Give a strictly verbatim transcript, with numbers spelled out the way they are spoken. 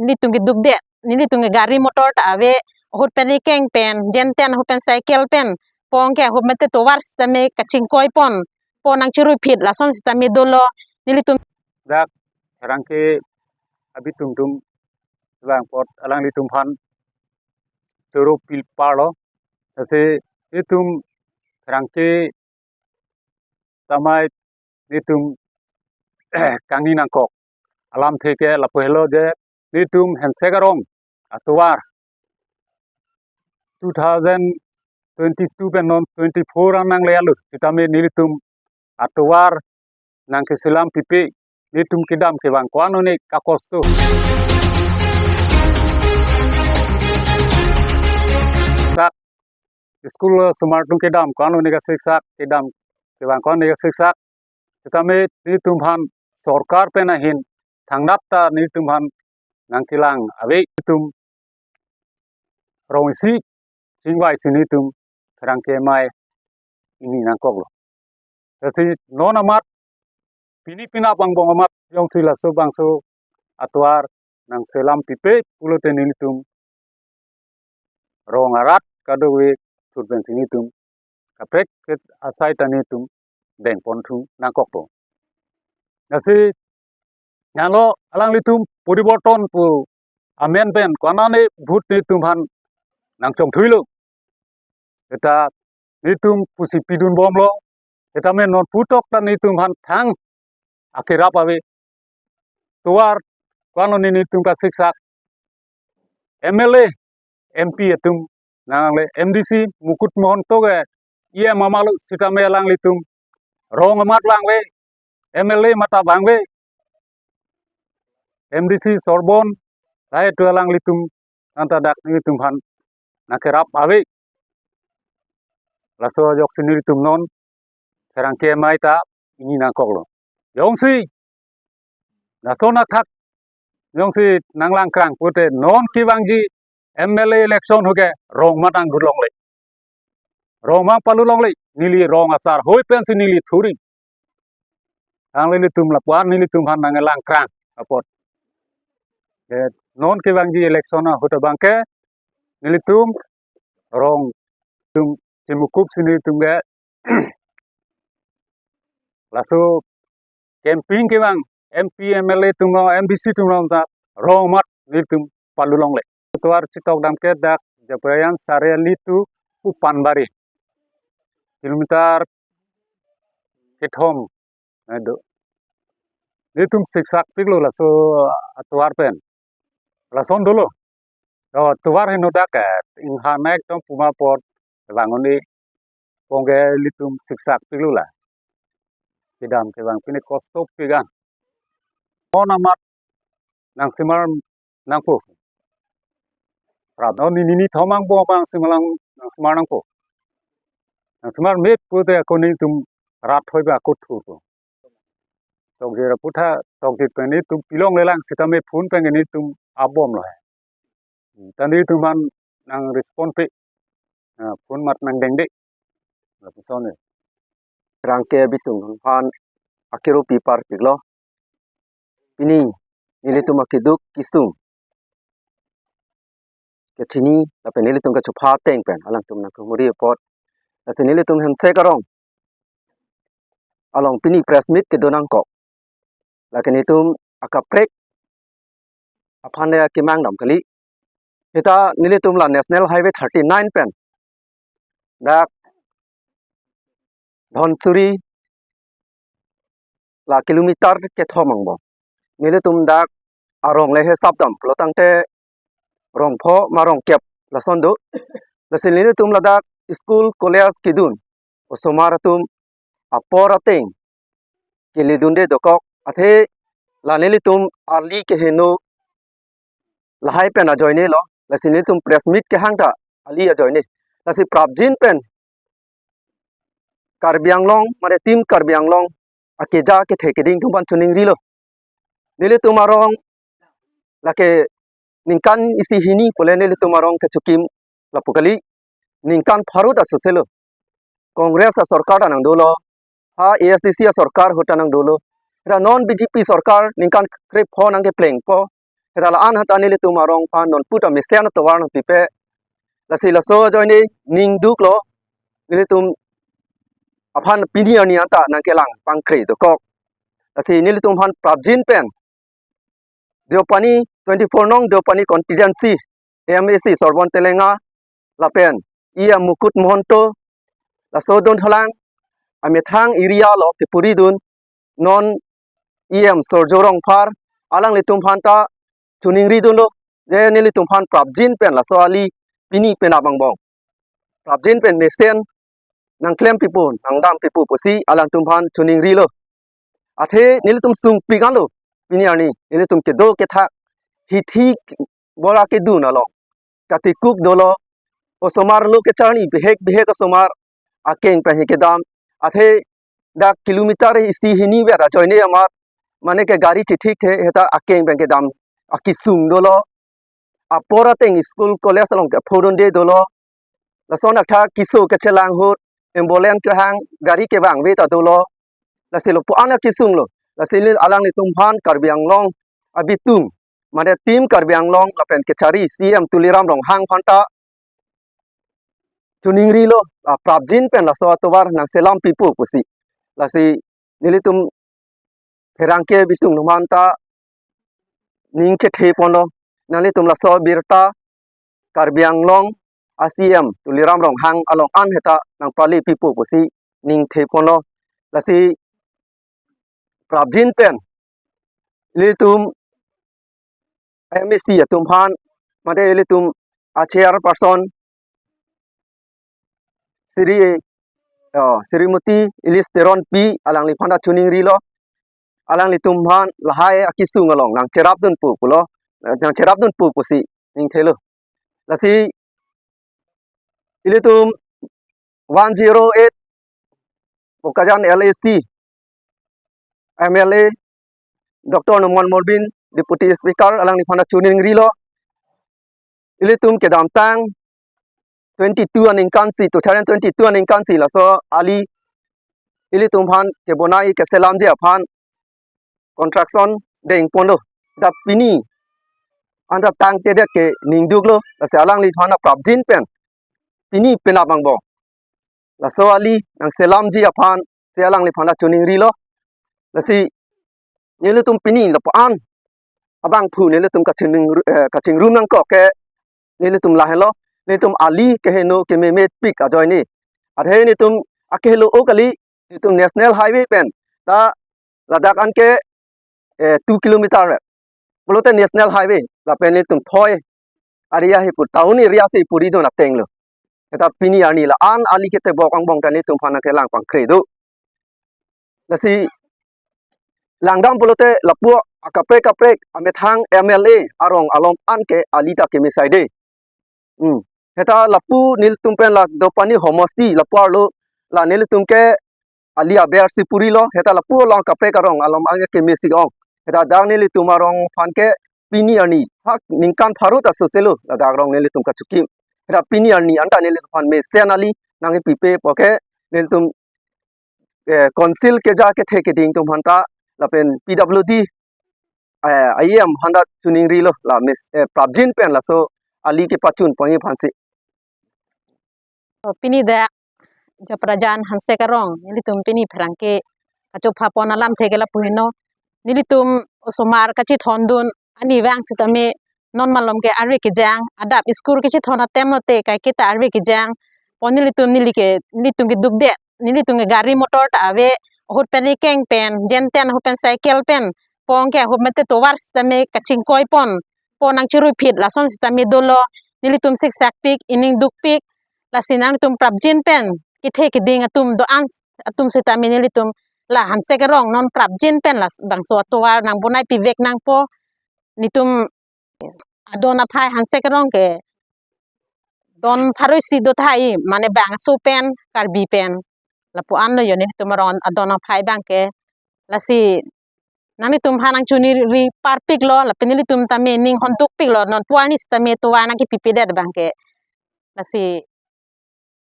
Nelitum keduk de, nelitum ke gari motor ta ave, ahut pen ekeng pen, jenten ahut pen cycle pen, pong ke ahut mate tovar sitame kachingkoi pon, pon nang chirui phit lason sitame dolo, nelitum. Dak, rangke abi tumtum, bang apot, alanglitum aphan, choro pil parlo, lasi, itum, rangke, tamai, nelitum, kangni nangkok. Alamthe ke lapu helo je, nelitum Hensek Arong atovar two thousand twenty-two pen non twenty-four an nangle alu, sitame nelitum atovar nangkeselam pipe, nelitum kedam kevang ko-an oni kakosto. Sak school osomar atum kedam ko-an oni kasiksak, kedam kevang ko-an oni kasiksak. Sitame nelitum aphan sorkar pen ahin thangnat ta nelitum aphan nangkelang ave, itum rong isi chingvai si nelitum pherangke amei ingni nangkoklo. Lasi non amat pini penap angbong amat jongsi laso bangso atovar nangselam pipe pulote nelitum rong arat kadokave thurpensi nelitum kaprek ke asai ta nelitum dengponthu nangkokpo. Lasi nanglo alanglitum poriborton pu amen pen ko-an oni vote nelitum aphan nangchongthuilo. Seta nelitum pusi pidunbomlo. Seta amen non putok ta nelitum aphan thang akerap ave. Tovar ko-an oni nelitum kasiksak. M L A, M P atum nangle, M D C Mukut Mahanta ke E M amalo sitame alanglitum rong amat vangve, M L A amat ta vangve, M D C Sorbon, lahai atum alanglitum anta dak nelitum aphan nangkerap ave. Laso ajoksi nelitum non pherangke amei ta ingni nangkoklo. Jongsi lason athak jongsi nanglangkrang pute non kevangji M L A election ahut ke rong amat angdut longle. Rong amat palut longle, neli rong asar hoi pensi neli thuri. Tangte nelitum lapu-an nelitum aphan nanglangkrang apot. Ke non kevangji election ahut abang ke nelitum rong atum chimukupsi nelitum ke laso campaign kevang M P, M L A atum, M D C atum ta rong amat nelitum palut longle. Tovar chitokdam ke dak Japriaganj Chariali to Pupanbari, kilometer kethom do. Nelitum siksak piklo laso atovar pen. Lason dolo. O, tovar heno dak, eh, inghan ekdom puma apot vang oni pong ke nelitum siksak piklo la. Kedam kevang pine kosto pik an. Non amat nangsemar nangpo. Prap non nini nithom angbong abang semar lang nangsemar nangpo. Nangsemar met pute ako nelitum rat hoi ba ako thurpo. Tokjir aphuthak, tokjir pen nelitum pilonglelang sitame phone pen nelitum apbomlo. Ta nelitum aphan nangrespond pe. Ah, phone amat nangdengde. Lapuson e. Pherangke abitum aphan akero pi parpiklo. Pini nelitum akeduk kesung kechini lapen nelitum kachopha ateng pen alangtum nangkemuri apot. Lasi nelitum Hensek Arong along pini press meet kedo nangkok. Lake nelitum akaprek aphan le kemang dam kali. Seta nelitum la National Highway thirty-nine pen dak Dhansiri la kilometer kethom angbong. Nelitum dak arong le hisap dam pulo tangte rong pho ma rong kep lason do. Lasi nelitum ladak school college kedun osomar atum apor ateng keledunde dokok, athe la nelitum ali keheno lahai pen ajoinelo, lasi nelitum press meet kehang ta ali ajoine. Lasi prapjin pen Karbi Anglong, mane team Karbi Anglong akeja kethe keding atum aphan choningrilo. Nelitum arong lake ningkan isi hini pule nelitum arong kechokim lapu kali, ningkan pharo ta soselo. Congress asorkar ta nangdolo, ha A S D C asorkar ahut ta nangdolo. Ra non B J P sorkar ningkan krepho nangkeplengpo. Heta la-an heta nelitum arong aphan non puta mesen atovar nangpipe. Lasi laso ajoine ning duklo, nelitum aphan pini arni anta nangkelang pangkre dokok. Lasi nelitum aphan prapjin pen Deopani, twenty-four nong Deopani constituency M A C Sorbon Telenga lapen E M Mukut Mahanta, laso dun halang amethang area lo kepuridun non E M Surjya Rongphar, alanglitum aphanta choningridunlo, je nelitum aphan prapjin pen laso ali pini penap angbong prapjin pen mesen nangklem pipo, nangdam pipo pusi alangtum aphan choningrilo. Athe nelitum sungpik anlo, pini arni nelitum kedo kethak hithi bora kedun along katikuk dolo, osomar lo kecharni bihek bihek osomar akeng pen hi kedam. Athe dak kilometer isi hini vet ajoine amat, mane ke gari chithikthe, heta akeng pen kedam akesung dolo. Apor ateng school college along ke phoron de dolo. Lason athak keso kechelang ahut, ambulance kehang, gari kevang ave ta dolo. Lasi lapu-an akesung lo. Lasi neli alanglitum aphan Karbi Anglong abitung, mane Team Karbi Anglong lapen kechari C M Tuliram Ronghang aphanta choningrilo, la prapjin pen laso atovar nangselam pipo pusi. Lasi nelitum pherangke abitung atum aphanta ning chethe ponlo, nanglitum laso abirta Karbi Anglong a C M Tuliram Ronghang along an heta nangpale pipo pusi ning the ponlo. Lasi prapjin pen ilitum M A C atum aphan, mate ilitum a chairperson Sri, oh, Srimati Elis Teronpi, alangliphan ta choningrilo. Alanglitum aphan lahai akesung along nangcherapdunpo pulo, nangcherapdunpo pusi ning thelo. Lasi ilitum one zero eight Bokajan L A C M L A Doctor Numal Morbin, Deputy Speaker, alangliphan ta choningrilo. Ilitum kedamtang twenty-two aningkan si, two thousand twenty-two aningkan si laso ali ilitum aphan kebonai keselamji aphan construction deng ponlo. Heta pini anta tangtedet ke ning duklo, lasi alangliphan ta prapjin pen pini penap angbong laso ali nangselamji aphan si alangliphan ta choningrilo. Lasi nelitum pini lapu-an abangphu nelitum kachingrum, eh, kachingrum nangkok ke nelitum lahenlo, nelitum ali keheno kememepik ajoine. Athe nelitum akehelo-o kali, nelitum National Highway pen ta ladak anke, eh, two kilometer re pulote National Highway, lapen nelitum thoi area hi pu town area si puridun atenglo. Heta pini arni la-an ali ketebok angbong ta nelitum aphan nangkelang pangkre do. Lasi langdam pulote lapu akaprek kaprek amethang M L A arong along anke ali ta kemesai de. Hmm. Heta lapu nelitum pen la Deopani homosti lapu arlo la nelitum ke ali aber si purilo, heta lapu along kaprek arong along anke kemesi ong. Heta dak nelitum arong aphan ke pini arni hak ningkan pharo ta soselo ladak arong nelitum kachikim. Heta pini arni anta nelitum aphan mesen ali nangkepipe puke nelitum, eh, council keja kethe keding atum aphanta lapen P W D, eh, I M aphanta choningrilo, la mes, eh, prapjin pen laso ali kepachun ponji aphansi. Pini dak Joprajan Hanse Karong, nelitum pini pherangke kachopha pon alamthe ke lapu heno. Nelitum osomar kachethondun ani vang sitame non malom ke arve kejang, adap school kachethon atem lote kaiketa arve kejang. Pon nelitum neli ke, nelitum ke dukdet, nelitum ke gari motor ta ave, ahut pen ekeng pen, jenten ahut pen cycle pen, pon ke ahut mete tovar sitame kachingkoi pon, pon nangchiruiphit lason sitame dolo, nelitum siksakpik, ining dukpik, lasi nangtum prapjin pen kethe keding atum do-an atum sitame nelitum la Hanse Karong non prapjin pen labangso atovar nangbonai pivek nangpo, nelitum adon aphai Hanse Karong ke don pharo isi do tahai, mane bangso pen, Karbi pen. Lapu-an lo yo nelitum arong adon aphai abang ke. Lasi nanglitum aphan nangchoningri parpiklo, lapen nelitum tame ning hondukpiklo, non pu arni sitame tovar nangkepipedet abang ke. Lasi